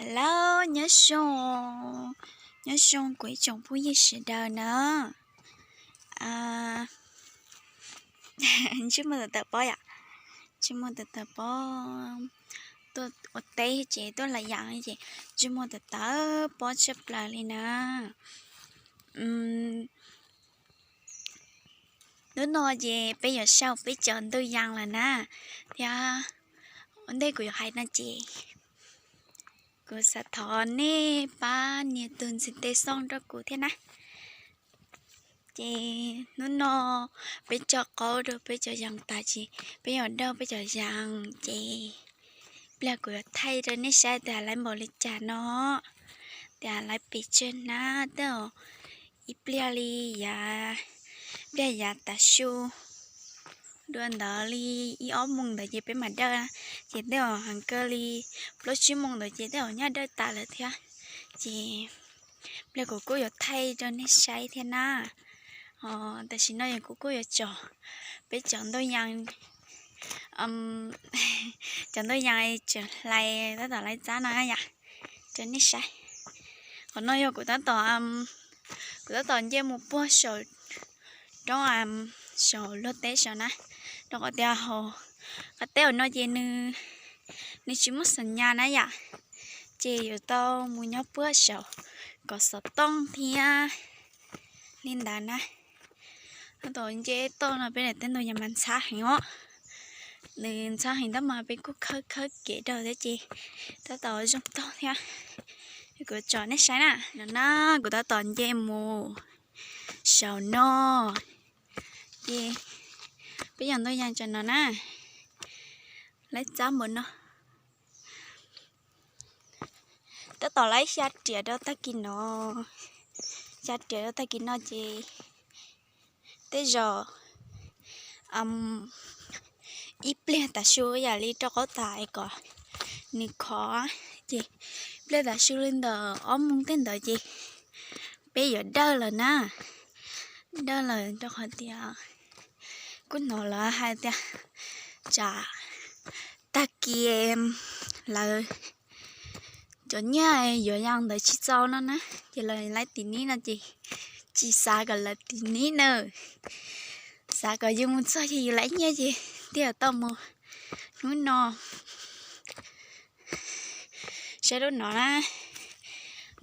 Hello, nyob zoo, nyob zoo kuv ib tsoom phooj ywg sawv daws na. Ntsej muag tawv tawv pob yom, ntsej muag tawv tawv pob, tuaj ua teb ces tuaj lawm yam ces ntsej muag tawv tawv pob tshaj plaws li na. Hnub no ces peb yuav sau peb cov ntuj yaa lawm na, thiab ua ntej kuv yuav hais no ces kuv xav thov nej pab nias tus ntxiv tes xoo rau kuv thiab na. Ces hnub no peb tso qaub rau peb cov yaa tas ces peb yuav dawj peb cov yaa ces pliag kuv yuav thaij rau nej saib tias lawv npaum li cas no, tias lawv pes tsawg na, tej zaum ib pliag li yav, pliag yav tav su dua ntawd li ib ob moos ntawd ces peb mam dawj, ces tej zaum heev kawg li plaub tsib moos ntawd ces tej zaum nyaj dawj tas lawm thiab. Ces pliag kuv kuj yuav thaij rau nej saib thiab na. Tam sim no kuv kuj yuav tso peb cov ntuj yaa, cov ntuj yaa tseem hlais tab tom lawv txab no yom, rau nej saib. Qhov no yog kuv tab tom, kuv tab tom nce mus puag saum roob, saum luag teb saum na, rau qhov tias hauv qab teb hauv no ces nws tsis muaj xas nyas na yom, ces yuav tau mus nyob puag saum kom xov tooj thiab li ntawd na. Tab tom nce toj no peb daim teb ntug yas mas ntxhab heev os, nws ntxhab heev tab mas peb kuj khawb khawb kev rau thiab ces tab tom zoo tog thiab. Kuv tso nej saib na, no na, kuv tab tom nce mus saum no ces peb cov ntuj yaa tso no na, lawv txab npaum no. Tab tom lawv xya riam rau tag kis no, xya riam rau tag kis no ces tej zaum ib pliag tav su yam li rau qaub tas es kom nws khov, ces pliag tav su li ntawm ob moos tej ntawd ces peb yuav dawj lawm na, dawj lawm rau qhov tias kuj hnov lawv hais tias tsam tag kis lawv cov nyiaj yuav yaa ntawd tsis txaus no na, ces lawv laib tim nib no ces tsis xav kom lawv tim nib na, xav kom yus mus txog ces yus laib nyiaj ces thiaj tau mus hnub no. Saib lub no na,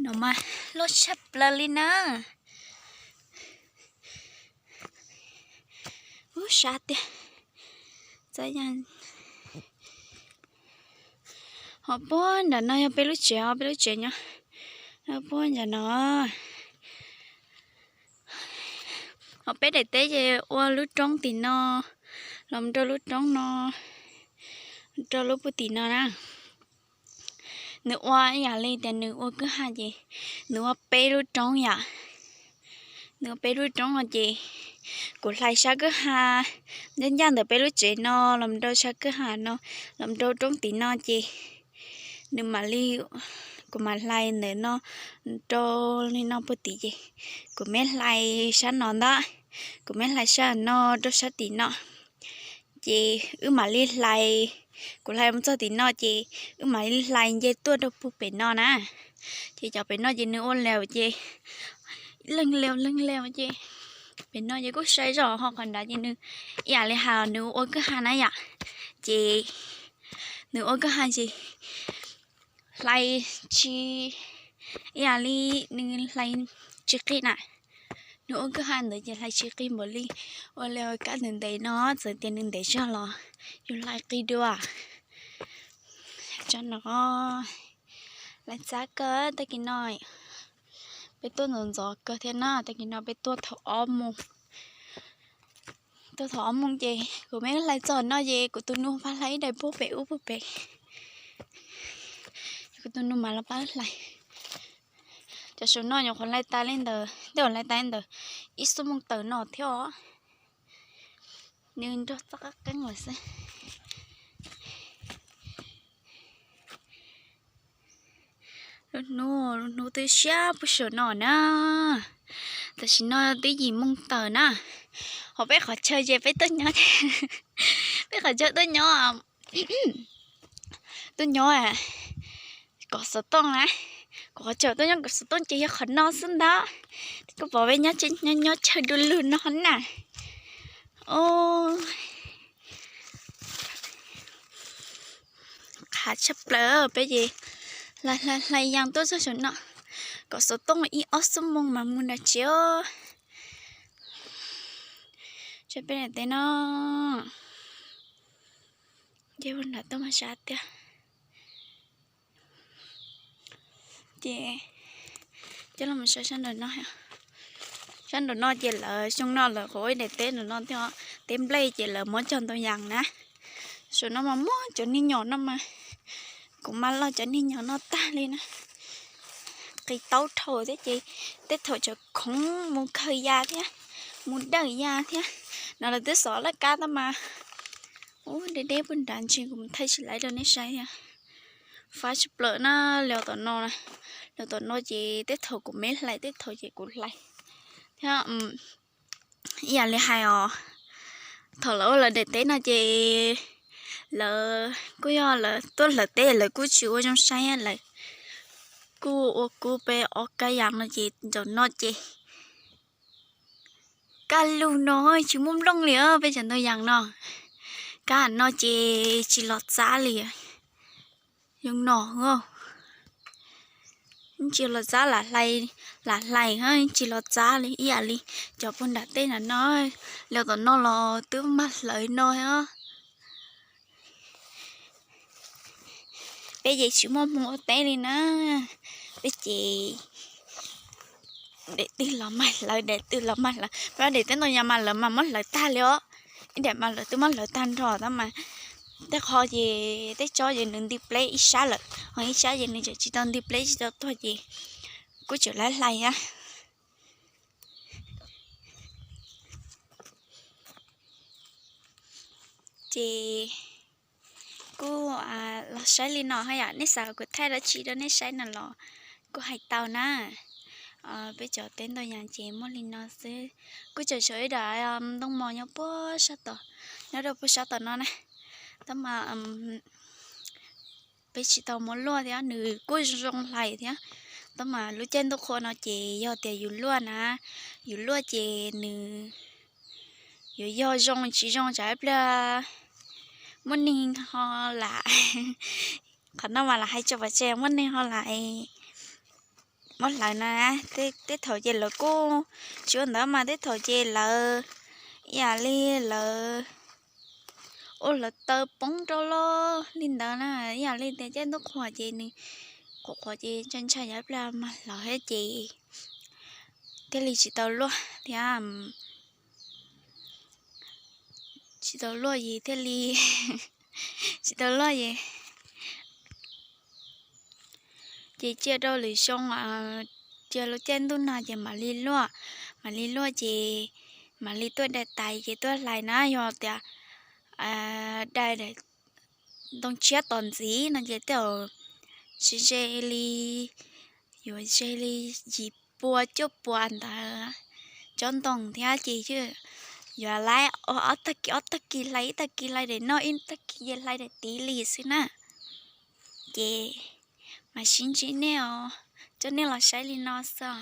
no mas loj tshaj plaws li na. Ub, sab tiag. Ho puag nram no yog peb lub tsev os, peb lub tsev nyob puag nram no. Ho peb daim teb ces ua lub roob tim no, los rau lub roob no, rau lub puag tim no na. Nws ua ib yam li tias nws ua kwj ha ces nws ua peb lub roob yom. Nws ua peb lub roob no ces kuv hlais sab kwj ha ncaj ncaj ntawm peb lub tsev no los rau sab kwj ha no, los rau roob tim no ces nws mam li, kuv mam hlais ntawm no rau li no puag tim ces kuv mam hlais sab no ntag, kuv mam hlais sab no rau sab tim no. Ces wb mam li hlais, kuv hlais mus txog tim no ces wb mam li hlais nce tuaj rau puag pem no na. Ces cov pem no ces nws ua laus ces leej laus leej laus ces pem no ces kuj sai zog ho qhov nrad ces nws ib yam li hais nws ua kwj ha na yom. Ces nws ua kwj ha ces hlais tsis, ib yam li nws hlais tsis qis na. Nws ua kwj ha ntawd ces hlais tsis qis npaum li ua li kab ntev ntev no, txawm tias nws ntev zog los yus hlais qis dua. Tso no, lawv txab kawg tag kis no, peb tuaj ntxov ntxov kawg thiab na, tag kis no peb tuaj thaum ob moos. Tuaj thaum ob moos ces kuv mam hlais txog no ces kuv tus nus pab hlais ib daim puag pem ub puag pem. Kuv tus nus mas los pab hlais. Cov saum no nyuam qhuav hlais tas li ntawd, tej zaum hlais tas li ntawd ib xuab moos tawm no thiab os. Nws nrog txoj qab qeeb lawm xwb. Lub hnub, lub hnub twb siab puag saum no na. Tam sim no twb yim moos tawm na. Ho peb qhov chaw ces peb tuaj nyob, peb qhov chaw tuaj nyob, tuaj nyob kom xov tooj na. Kuv qhov chaw tuaj nyob kom xov tooj ces yog qhov no xwb ntag. Kuv pom peb nyob nyob chaw du lug no na. Qhav tshaj plaws peb ces hlais hlais hlais yas tuaj txog saum no kom xov tooj ib ob xuab moos mas mus nram tsev os. Peb daim teb no ces ua nram tuaj mas sab tiag. Ces coj los saib sab nraum no. Sab nraum no ces lawv xyoo no lawv qhuav ua ib daim teb nraum no thiab, teb nplej ces lawv muab cog ntau yas na. Saum no mas muab cov niag nyom no mas, kuv mas loj cov niag nyom no tag li na. Qis taub dhau thiab ces tej thaum tseem khoov mus khaws yas thiab, mus dawm yas thiab. No lawv twb xov laj kab tab mas ub deb deb puag nrad ntsis kuv mus thaij tsis laiv rau nej saib thiab. Fab tshaj plaws na. Los tom no, los tom no ces tej thaum kuv me hlais tej thaum ces kuv hlais thiab. Ib yam li hais os, thaum lawv ua lawv daim teb no ces lawv kuj yog lawv tuaj hlawv teb lawv kuj tsis ua zoo saib, lawv kuj ua kub peb ob kab yas no ces nraum no ces kaj lug no tsis muaj nplooj li peb cov ntoo yas no. Kaj no ces tsis los txab li. Zoo no, tsis los txab, lam hlais, lam hlais tsis los txab li ib yam li cov puag nram tej nram no. Los tom no los twb mag hlawv no os. Peb ces tsis muaj hmoo ua teb li na. Peb ces daim twg los mag hlawv, daim twg los mag hlawv. Peb daim teb ntoo yas mas lawv mas muab hlawv tag li os. Ib daim mas lawv twb muab hlawv tag nrho tab mas tej qho ces tej tsob ces nws nti pleb ib sab lawm, ho ib sab ces nws tseem tsis tau nti pleb tsis tau tuag ces kuj tseem laiv hlais na. Ces kuj los saib li no hos yom, nej xav kuv thaij dab tsi rau nej saib no los kuj hais tau na. Peb cov teb ntoo yas ces muaj li no xwb. Kuj tseem tshuav ib daim ntoo mos nyob puag sab tod, nyob rau puag sab tom no na. Tab mas peb tsis tau muab luaj thiab, nws kuj zoo zoo hlais thiab. Tab mas lub caij ntuj qhua no ces yog tias yus luaj na, yus luaj ces nws yuav yog zoo tsis zoo tsam ib pliag muaj neeg ho lam, qhov no mas lam hais tso pov tseg, muaj neeg ho lam muab hlawv na. Tej thaum ces lawv kuj tsis ua ntawd mas tej thaum ces lawv ib yam li lawv ua hlawv taw poob rau loj li ntawd na, ib yam li tias caij ntuj qhua ces nws qhuav qhuav ces ntshai ntshai yog ib pliag mag hlawv thiab ces thiaj li tsis tau luaj thiab. Tsis tau luaj ces thiaj li, tsis tau luaj ces, ces cia rau lwm xyoo, cia lub caij ntuj no ces mam li luaj, mam li luaj ces mam li tuaj dai tais ces tuaj hlais na. Yog tias dai ntoo tshiab tos ntxiv no ces tej zaum sib ze li, yuav ze li yim pua cuaj pua ntawd tsob ntoo thiab ces yuav laib ob tag kis ob tag kis hlais, ib tag kis hlais daim no, ib tag kis ces hlais daim tid li xwb na. Ces mam sib ntsib nej os, coj nej los saib li no xwb.